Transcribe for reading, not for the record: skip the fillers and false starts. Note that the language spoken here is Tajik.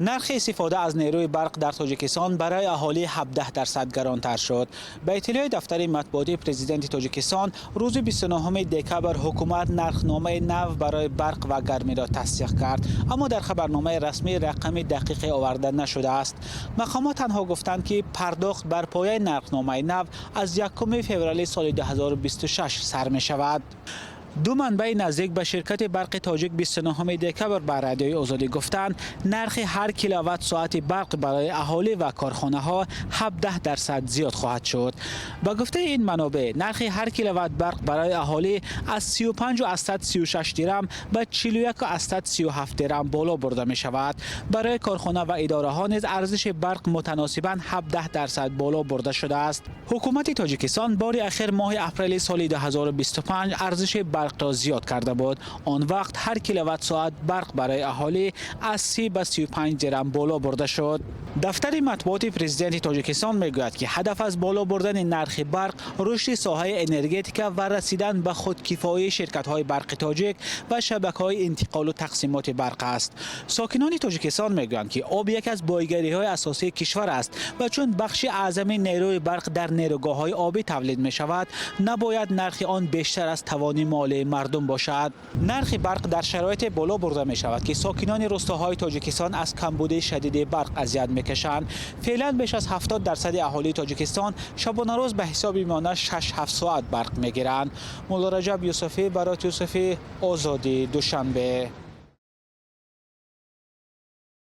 Нархи истифода аз нерӯи барқ дар Тоҷикистон барои аҳолӣ 17% гаронтар шуд. Ба иттилои дафтари матбуотии президенти Тоҷикистон, рӯзи 29 декабр ҳукумат нархномаи нав барои барқ ва гармиро тасдиқ кард, аммо дар хабарномаи расмӣ рақами дақиқе оварда нашудааст. Мақомот танҳо гуфтанд, ки пардохт бар пояи нархномаи нав аз 1 феврали соли 2026 сар мешавад. Ду манбаи наздик ба ширкати барқи тоҷик 29 декабр ба Радиои Озодӣ гуфтанд, нархи ҳар киловатт соати барқ барои аҳолӣ ва корхонаҳо 17% зиёд хоҳад шуд. Ба гуфтаи ин манобеъ, нархи ҳар киловатт барқ барои аҳолӣ аз 35,36 дирам ба 41,37 дирам боло бурда мешавад. Барои корхона ва идораҳо низ арзиши барқ мутаносибан 17% боло бурда шудааст. Ҳукумати Тоҷикистон бори ахир моҳи апрели соли 2025 арзиши барқро зиёд карда буд. Он вақт ҳар киловатт соат барқ барои аҳолӣ аз 30 ба 35 дирам боло бурда шуд. Дафтари матбуоти президенти Тоҷикистон мегӯяд, ки ҳадаф аз боло бурдани нархи барқ рушди соҳаи энергетика ва расидан ба худкифоии ширкатҳои барқи тоҷик ва шабакаҳои интиқолу тақсимоти барқ аст. Сокинони Тоҷикистон мегӯянд, ки об яке аз боигариҳои асосии кишвар аст ва чун бахши аъзами нерӯи барқ дар нерӯгоҳҳои обӣ тавлид мешавад, набояд нархи он бештар аз тавони молии мардум бошад. Нархи барқ дар шароите боло бурда мешавад, ки сокинони рустоҳои Тоҷикистон аз камбудии шадиди барқ азият мекашанд. Феълан беш аз 70% аҳолии Тоҷикистон шабонарӯз ба ҳисоби миёна 6-7 соат барқ мегиранд. Муллораҷаб Юсуфӣ, Барот Юсуфӣ, Озодӣ, Душанбе.